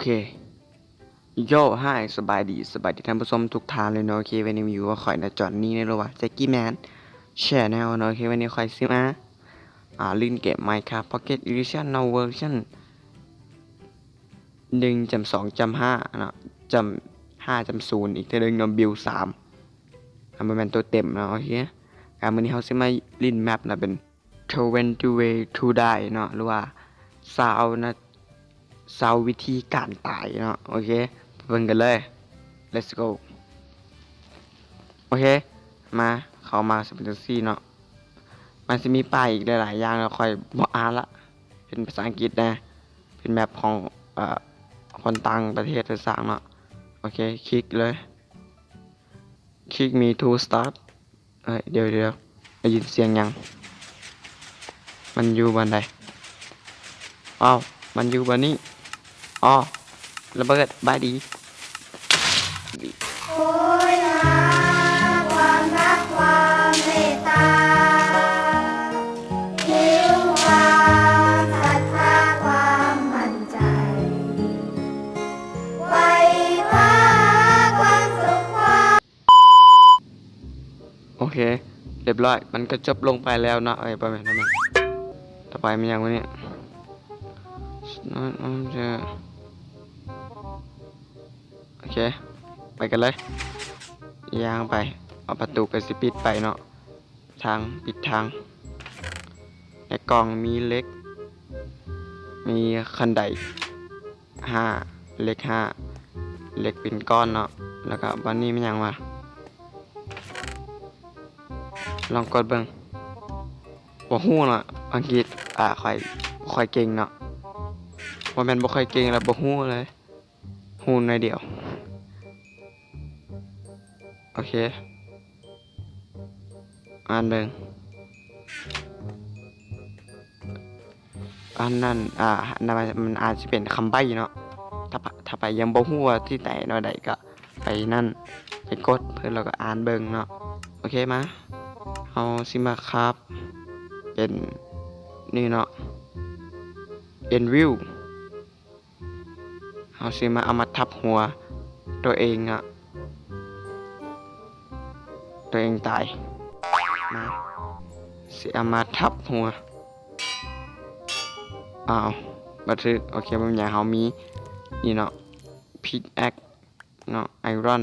ເຄ ໂຢ ຮາຍ ສະບາຍດີ ສະບາຍດີທ່ານຜູ້ຊົມທຸກທ່ານເລີຍເນາະ. ໂອເຄ ວັນນີ້ຢູ່ກັບຂ້ອຍນະ ຈອນນີ ໃນ ຫຼືວ່າ ແຈັກກີ້ແມນ ແຊນແນວ ເນາະ. ໂອເຄ ວັນນີ້ຂ້ອຍຊິມາ ອ່າ ຫຼິ້ນເກມ Minecraft Pocket Edition ເນາະ ເວີຊັນ ໜຶ່ງຈຸດສອງຈຸດຫ້າເນາະ ຈຸດຫ້າຈຸດສູນ ອີກເທື່ອໜຶ່ງເນາະ ບິວສາມ ອ່າ ບໍ່ແມ່ນໂຕເຕັມເນາະ. ໂອເຄ ອ່າ ມື້ນີ້ເຮົາຊິມາຫຼິ້ນແມັບເນາະ ເປັນ Twenty Way to Die ເນາະ ຫຼືວ່າ ຊາວນະ ຊາວວິທີການຕາຍເນາະ. ໂອເຄ ໄປເບິ່ງກັນເລີຍ Let's go. ໂອເຄ ມາ ເຂົ້າມາຊິເປັນຈັ່ງຊີ້ເນາະ ມັນຊິມີປ້າຍອີກຫຼາຍໆຢ່າງເນາະ ຂ້ອຍບໍ່ອ່ານລະ ເປັນພາສາອັງກິດແດ່ ເປັນແມັບຂອງ ເອີ ຄົນຕ່າງປະເທດເພິ່ນສ້າງເນາະ. ໂອເຄ ຄລິກເລີຍ Click me to start. ເອີຍ ດຽວໆ ໄດ້ຍິນສຽງຫຍັງ? ມັນຢູ່ບ່ອນໃດ? ອ້າວ ມັນຢູ່ບ່ອນນີ້. ອໍ ລະເບີດ ບາຍດີ. ໂຫຍຫາຄວາມຮັກຄວາມເມດຕາ ຫິວຄວາມສັດທາຄວາມໝັ້ນໃຈ ໄຂວ່ຄວ້າຄວາມສຸກຄວາມ ໂອເຄ ຮຽບຮ້ອຍ ມັນກໍຈົບລົງໄປແລ້ວເນາະ. ເອີຍ ບໍ່ແມ່ນ ບໍ່ແມ່ນ ຕໍ່ໄປແມ່ນຫຍັງວະນີ້? ໂອເຄ ໄປກັນເລີຍ ຍ່າງໄປ ເອົາປະຕູກໍຊິປິດໄປເນາະ ທາງ ປິດທາງ. ໃນກ່ອງມີເຫຼັກ ມີຄັນໄດ ຫ້າ ເຫຼັກຫ້າ ເຫຼັກເປັນກ້ອນເນາະ. ແລ້ວກໍບ່ອນນີ້ແມ່ນຫຍັງວະ? ລອງກົດເບິ່ງ. ບໍ່ຮູ້ເນາະ ອັງກິດ ອ່າ ຂ້ອຍບໍ່ຄ່ອຍເກັ່ງເນາະ. ບໍ່ແມ່ນບໍ່ຄ່ອຍເກັ່ງ ແລ້ວບໍ່ຮູ້ເລີຍ. ຮູ້ໜ້ອຍດຽວ. ໂອເຄ ອ່ານເບິ່ງ. ອັນນັ້ນ ອ່າ ອັນນັ້ນມັນອາດຊິເປັນຄຳໃບ້ເນາະ. ຖ້າ ຖ້າໃຜຍັງບໍ່ຮູ້ວ່າທີ່ໃດແນວໃດ ກໍໄປນັ້ນ ໄປກົດເພິ່ນ ແລ້ວກໍອ່ານເບິ່ງເນາະ. ໂອເຄ ມາ ເຮົາຊິມາຄາບເປັນນີ້ເນາະ Anvil. ເຮົາຊິມາເອົາມາທັບຫົວຕົວເອງເນາະ ຕົວເອງຕາຍ. ມາ ຊິເອົາມາທັບຫົວ. ອ້າວ ບໍ່ຖືກ. ໂອເຄ ບໍ່ເປັນຫຍັງ ເຮົາມີນີ້ເນາະ pickaxe ເນາະ iron.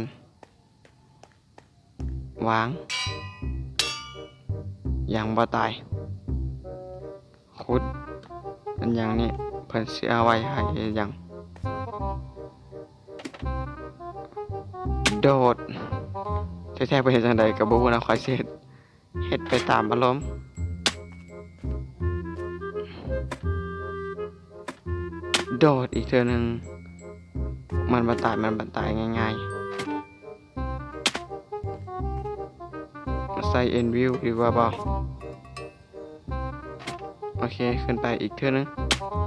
ວາງ ຍັງບໍ່ຕາຍ. ຂຸດ ເປັນຫຍັງນີ້ ເພິ່ນຊິເອົາໄວ້ໃຫ້ເຮັດຫຍັງ? ໂດດ ແທ້ໆ ເພິ່ນເຮັດຈັ່ງໃດກໍບໍ່ຮູ້ນະ ຂ້ອຍຊິເຮັດ ເຮັດໄປຕາມອາລົມ. ໂດດອີກເທື່ອໜຶ່ງ ມັນບໍ່ຕາຍ ມັນບໍ່ຕາຍງ່າຍໆ. ໃສ່ Anvil ດີກວ່າບໍ່? ໂອເຄ ຂຶ້ນໄປອີກເທື່ອໜຶ່ງ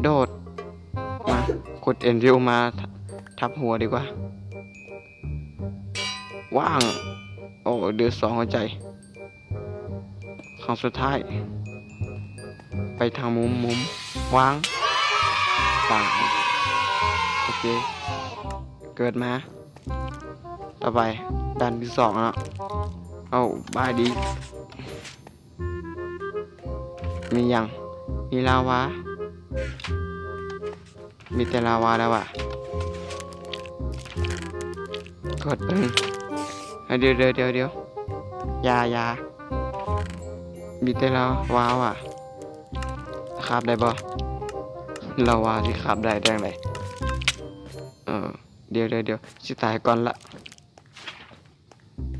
ໂດດ ມາ ຂຸດ Anvil ມາ ທັບຫົວດີກວ່າ. ວາງ ໂອ້ ເຫຼືອສອງຫົວໃຈ. ຄັ້ງສຸດທ້າຍ ໄປທາງມຸມ ມຸມ ວາງ ຕາຍ. ໂອເຄ ເກີດມາ. ຕໍ່ໄປ ດ່ານທີສອງເນາະ. ເອົ້າ ບາຍດີ. ມີຫຍັງ? ມີລາວາ. ມີແຕ່ລາວາແລ້ວຫວາ? ກົດເບິ່ງ. ດຽວໆໆໆ ຢ່າ ຢ່າ. ມີແຕ່ລາວາຫວາ? ຄາບໄດ້ບໍ່? ລາວາຊິຄາບໄດ້ຈັ່ງໃດ? ເອີ ດຽວໆໆ ຊິຕາຍກ່ອນລະ.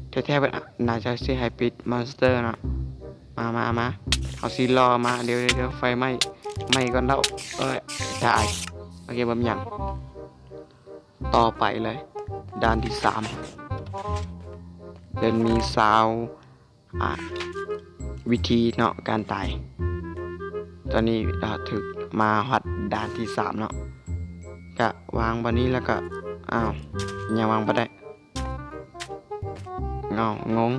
ແທ້ໆ ເພິ່ນໜ້າຈະຊິໃຫ້ປິດ Monster ເນາະ. ມາ ມາ ມາ ເຮົາຊິລໍມາ. ດຽວໆໆ ໄຟໄໝ້ ໄໝ້ກ່ອນແລ້ວ. ເອີຍ ຕາຍ. ໂອເຄ ບໍ່ມີຫຍັງ. ຕໍ່ໄປເລີຍ ດ່ານທີສາມ ເປັນມີຊາວ ອ່າ ວິທີເນາະ ການຕາຍ. ຕອນນີ້ເຮົາຖືກມາຮອດດ່ານທີສາມເນາະ ກະວາງບ່ອນນີ້ ແລ້ວກະ ອ້າວ ຍັງວາງບໍ່ໄດ້. ເອົ້າ ງົງ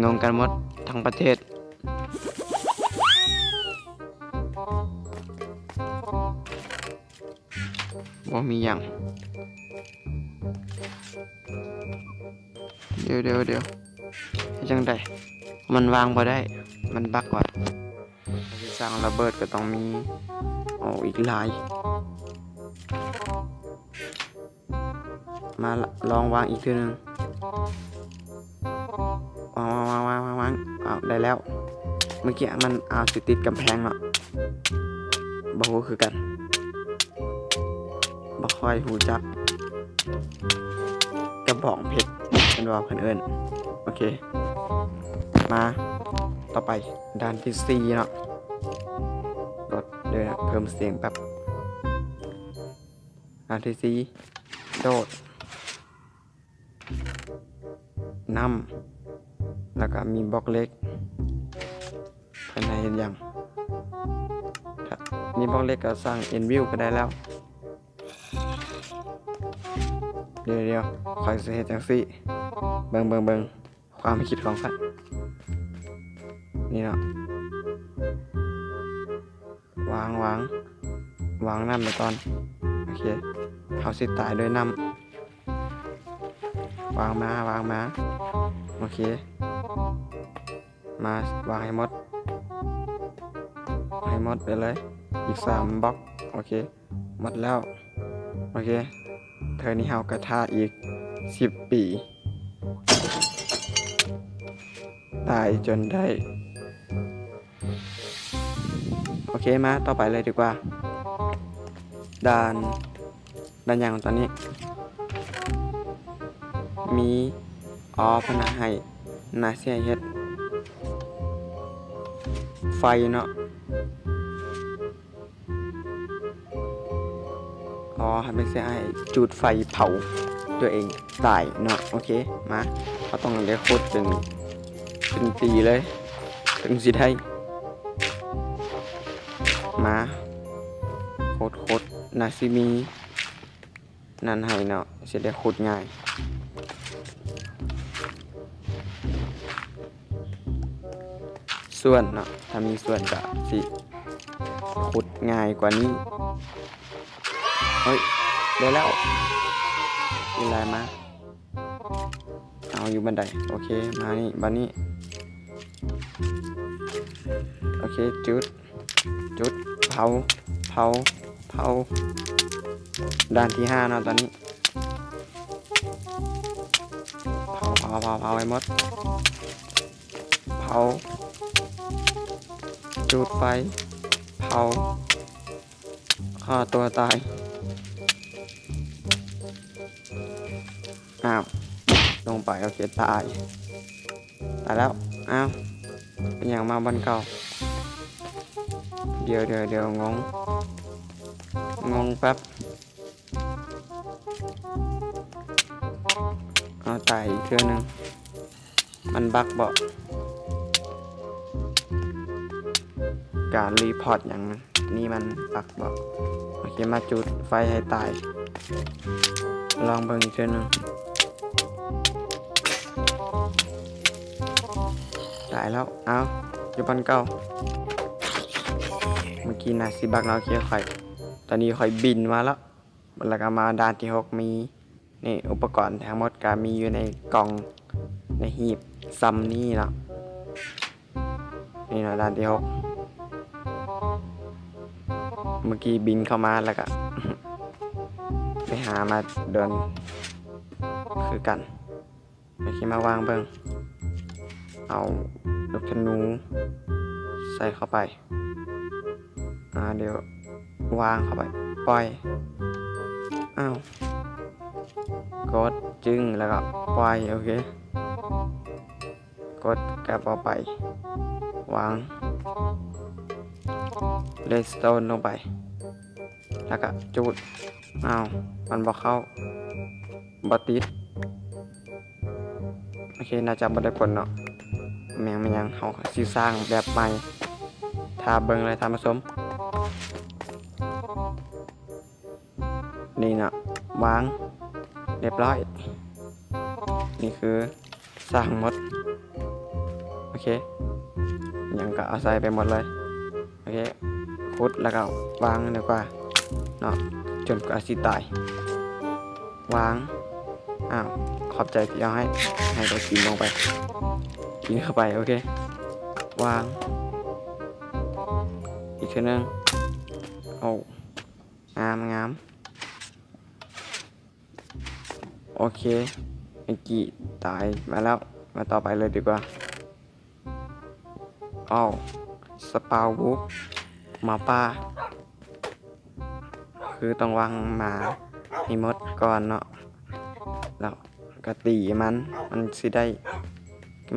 ງົງກັນໝົດທັງປະເທດ. ບໍ່ ບໍ່ມີຫຍັງ. ດຽວໆໆ ເຮັດຈັ່ງໃດ? ມັນວາງບໍ່ໄດ້ ມັນບັກວ່າ. ຖ້າຊິສ້າງລະເບີດກໍຕ້ອງມີ ເອົາອີກຫຼາຍ. ມາລະ ລອງວາງອີກເທື່ອໜຶ່ງ. ວາງ ວາງ ວາງ ວາງ ວາງ. ອ້າວ ໄດ້ແລ້ວ. ເມື່ອກີ້ມັນອາດຊິຕິດກຳແພງເນາະ ບໍ່ຮູ້ຄືກັນ. ບໍ່ຄ່ອຍຮູ້ຈັກກະບອງເພັດ ແມ່ນບໍ່ເພິ່ນເອີ້ນ. ໂອເຄ ມາຕໍ່ໄປ ດ່ານທີສີ່ເນາະ. ກົດເດີນະ ເພີ່ມສຽງແປັບ. ດ່ານທີສີ່ ໂດດ ນ້ຳ ແລ້ວກະມີບລັອກເຫຼັກ. ເພິ່ນໃຫ້ເຮັດຫຍັງ? ຖ້າມີບລັອກເຫຼັກກໍສ້າງເອັນວິວກໍໄດ້ແລ້ວ. ດຽວໆ ຂ້ອຍຊິເຮັດຈັ່ງຊີ້ ເບິ່ງໆ ຄວາມຄິດຂອງຂ້ອຍ ນີ້ເນາະ. ວາງ ວາງ ວາງນ້ຳໄປກ່ອນ. ໂອເຄ ເຮົາຊິຕາຍດ້ວຍນ້ຳ. ວາງມາ ວາງມາ. ໂອເຄ ມາ ວາງໃຫ້ໝົດ ໃຫ້ໝົດໄປເລີຍ ອີກສາມບລັອກ. ໂອເຄ ໝົດແລ້ວ. ໂອເຄ ເທື່ອນີ້ເຮົາກໍຖ້າອີກສິບປີ ຕາຍຈົນໄດ້. ໂອເຄ ມາຕໍ່ໄປເລີຍດີກວ່າ. ດ່ານ ດ່ານຫຍັງຕອນນີ້? ມີ ອໍ ເພິ່ນໃຫ້ ໜ້າຊິໃຫ້ເຮັດໄຟເນາະ. ອໍ ໃຫ້ເພິ່ນຊິໃຫ້ຈູດໄຟເຜົາຕົວເອງຕາຍເນາະ. ໂອເຄ ມາ ເຮົາຕ້ອງໄດ້ຂຸດເປັນ ເປັນປີເລີຍ ເຖິງຊິໄດ້. ມາ ຂຸດ ຂຸດ ໜ້າຊິມີ ນັ້ນໃຫ້ເນາະ ຊິໄດ້ຂຸດງ່າຍ. ສ່ວນເນາະ ຖ້າມີສ່ວນກະຊິຂຸດງ່າຍກວ່ານີ້. ເຮີ້ຍ ໄດ້ແລ້ວ ມີລາຍມາ. ເອົາ ຢູ່ບັນໄດ. ໂອເຄ ມານີ້ ບັດນີ້. ໂອເຄ ຈຸດ ຈຸດ ເຜົາ ເຜົາ ເຜົາ. ດ່ານທີຫ້າເນາະຕອນນີ້. ເຜົາ ເຜົາ ເຜົາ ເຜົາໃຫ້ໝົດ. ເຜົາ ຈູດໄຟ ເຜົາ ຂ້າຕົວຕາຍ. ອ້າວ ລົງໄປ ໂອເຄ ຕາຍ ຕາຍແລ້ວ. ອ້າວ ເປັນຫຍັງມາບ່ອນເກົ່າ? ດຽວໆໆ ງົງ ງົງແປັບ. ເອົາ ຕາຍອີກເທື່ອໜຶ່ງ. ມັນບັກບໍ? ການຣີພອດຫຍັງນີ້ມັນບັກບໍ? ໂອເຄ ມາຈູດໄຟໃຫ້ຕາຍ ລອງເບິ່ງອີກເທື່ອໜຶ່ງ. ຕາຍແລ້ວ. ເອົາ ຢູ່ບ່ອນເກົ່າ. ເມື່ອກີ້ໜ້າຊິບັກເນາະ. ໂອເຄ ຂ້ອຍ ຕອນນີ້ຂ້ອຍບິນມາແລ້ວ. ແລ້ວກໍມາດ່ານທີຫົກ ມີ ນີ້ ອຸປະກອນທັງໝົດກໍມີຢູ່ໃນກ່ອງ ໃນຮີບຊ່ຳນີ້ເນາະ. ນີ້ເນາະ ດ່ານທີຫົກ ເມື່ອກີ້ບິນເຂົ້າມາ ແລ້ວກໍໄປຫາມາດົນຄືກັນ. ໂອເຄ ມາວາງເບິ່ງ ເອົາລູກທະນູໃສ່ເຂົ້າໄປ. ອ່າ ດຽວວາງເຂົ້າໄປ ປ່ອຍ. ອ້າວ ກົດຈຶ່ງ ແລ້ວກໍປ່ອຍ. ໂອເຄ ກົດກັບເອົາໄປ ວາງເຣດສະໂຕນລົງໄປ ແລ້ວກະຈູດ. ອ້າວ ມັນບໍ່ເຂົ້າ ບໍ່ຕິດ. ໂອເຄ ໜ້າຈະບໍ່ໄດ້ຜົນເນາະ. ແມ່ນ ແມ່ນຫຍັງ ເຮົາຊິສ້າງແບບໃໝ່ ຖ້າເບິ່ງເລີຍທ່ານຜູ້ຊົມ. ນີ້ເນາະ ວາງ ລຽບຮ້ອຍ. ນີ້ຄືສ້າງໝົດ. ໂອເຄ ຫຍັງກໍເອົາໃສ່ໄປໝົດເລີຍ. ໂອເຄ ຂຸດແລ້ວກໍວາງດີກວ່າເນາະ. ຈົນກວ່າຊິຕາຍ. ວາງ. ອ້າວ ຂອບໃຈທີ່ເອົາໃຫ້. ໃຫ້ກໍກິນລົງໄປ. ກິນເຂົ້າໄປ. ໂອເຄ. ວາງ. ອີກເທື່ອໜຶ່ງ. ໂອ້ ງາມ ງາມ. ໂອເຄ ເມື່ອກີ້ຕາຍມາແລ້ວ. ມາຕໍ່ໄປເລີຍດີກວ່າ. ອ້າວ ສະປາວບຸກ ໝາປ່າ. ຄືຕ້ອງວາງໝາໃຫ້ໝົດກ່ອນເນາະ ແລ້ວກະຕີມັນ ມັນຊິໄດ້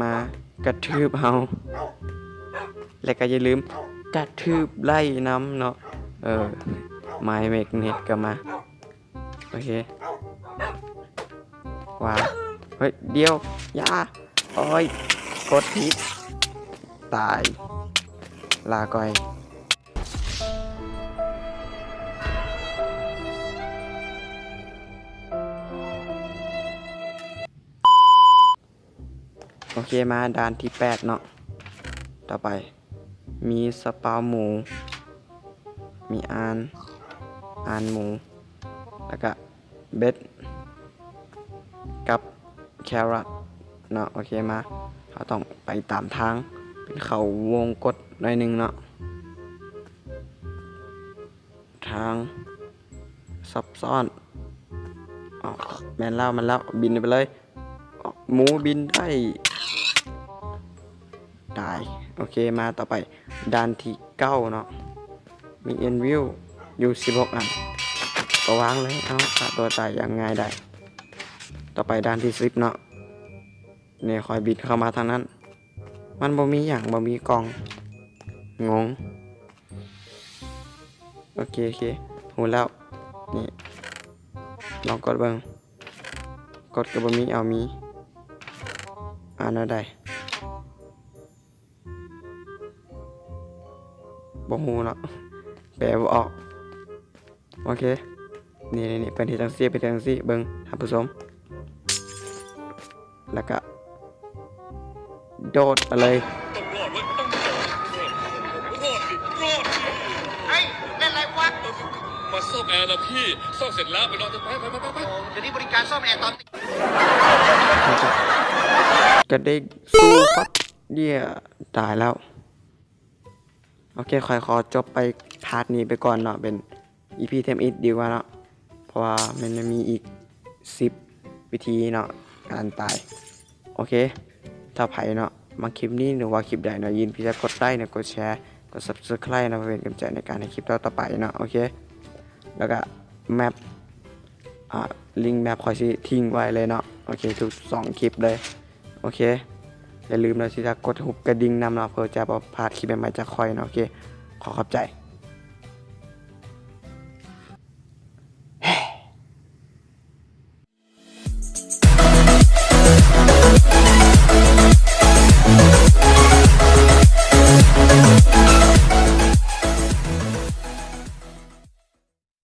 ມາກະທືບເຮົາ ແລະກະຢ່າລືມກະທືບໄລ່ນຳເນາະ. ເອີ ໄມ້ແມັກເນັດກໍມາ. ໂອເຄ ວາງ. ເຮີ້ຍ ດຽວ ຢ່າ. ໂອ້ຍ ກົດຜິດ. ຕາຍ. ລາກ່ອຍ. ໂອເຄ ມາດ່ານທີແປດເນາະ. ຕໍ່ໄປມີສະປາວໝູ ມີອານ ອານໝູ ແລ້ວກະເບັດ ກັບແຄຣອດເນາະ. ໂອເຄ ມາ ເຮົາຕ້ອງໄປຕາມທາງ ເປັນເຂົ້າວົງກົດໜ້ອຍໜຶ່ງເນາະ. ທາງຊັບຊ້ອນ. ອໍ ແມ່ນແລ້ວ ແມ່ນແລ້ວ ບິນໄປເລີຍ. ໝູບິນໄດ້. ຕາຍ. ໂອເຄ ມາຕໍ່ໄປ ດ່ານທີເກົ້າເນາະ. ມີເອັນວິວຢູ່ສິບຫົກອັນ ກໍວາງເລີຍ. ເອົາ ຂ້າຕົວຕາຍຢ່າງງ່າຍດາຍ. ຕໍ່ໄປດ່ານທີສິບເນາະ. ນີ້ຂ້ອຍບິນເຂົ້າມາທາງນັ້ນ ມັນບໍ່ມີຫຍັງ ບໍ່ມີກ່ອງ. ງົງ. ໂອເຄ ໂອເຄ ຮູ້ແລ້ວ. ນີ້ ລອງກົດເບິ່ງ. ກົດກໍບໍ່ມີ. ເອົາ ມີ. ອ່ານແນວໃດ? ບໍ່ຮູ້ເນາະ ແປບໍ່ອອກ. ໂອເຄ ນີ້ໆ ເພິ່ນເຮັດຈັ່ງຊີ້ ເພິ່ນເຮັດຈັ່ງຊີ້ ເບິ່ງທ່ານຜູ້ຊົມ ແລ້ວກະໂດດໄປເລີຍ. ຕ້ອງລອດເວີຍ ຕ້ອງລອດ ລອດຊິ ລອດຊິ ເຮີ້ຍ ເຫຼັ້ນອະໄລວະ? ມາຊອກແອລະພີ່ ຊອກເສັດແລ້ວໄປນອນເຖາະ ໄປ ໄປ ໄປ ໄປ. ໂອ້ ດຽວນີ້ບໍລິການສ້ອມແອຕອນ ກະເດ້ງສູ້ປັດ ເດຍ ຕາຍແລ້ວ. ໂອເຄ ຂ້ອຍຂໍຈົບໄປພາດນີ້ໄປກ່ອນເນາະ ເປັນອີພີທຳອິດດີກວ່າເນາະ ເພາະວ່າມັນຍັງມີອີກສິບວິທີເນາະ ການຕາຍ. ໂອເຄ ຖ້າໃຜເນາະ ມັກຄລິບນີ້ ຫຼືວ່າຄລິບໃດເນາະ ຢ່າລືມທີ່ຈະກົດໄລກ໌ເນາະ ກົດແຊ ກົດຊັບສະໄຄຣບ໌ເນາະ ເພື່ອເປັນກຳລັງໃຈໃນການເຮັດຄລິບຕໍ່ໆໄປເນາະ. ໂອເຄ ແລ້ວກະແມັບ ອ່າ ລິງແມັບຂ້ອຍຊິຖິ້ມໄວ້ເລີຍເນາະ. ໂອເຄ ທຸກສອງຄລິບເລີຍ. ໂອເຄ ຢ່າລືມເນາະ ທີ່ຈະກົດຮູບກະດິ່ງນຳເນາະ ເພື່ອຈະບໍ່ພາດຄລິບໃໝ່ໆຈາກຂ້ອຍເນາະ. ໂອເຄ ຂໍຂອບໃຈ.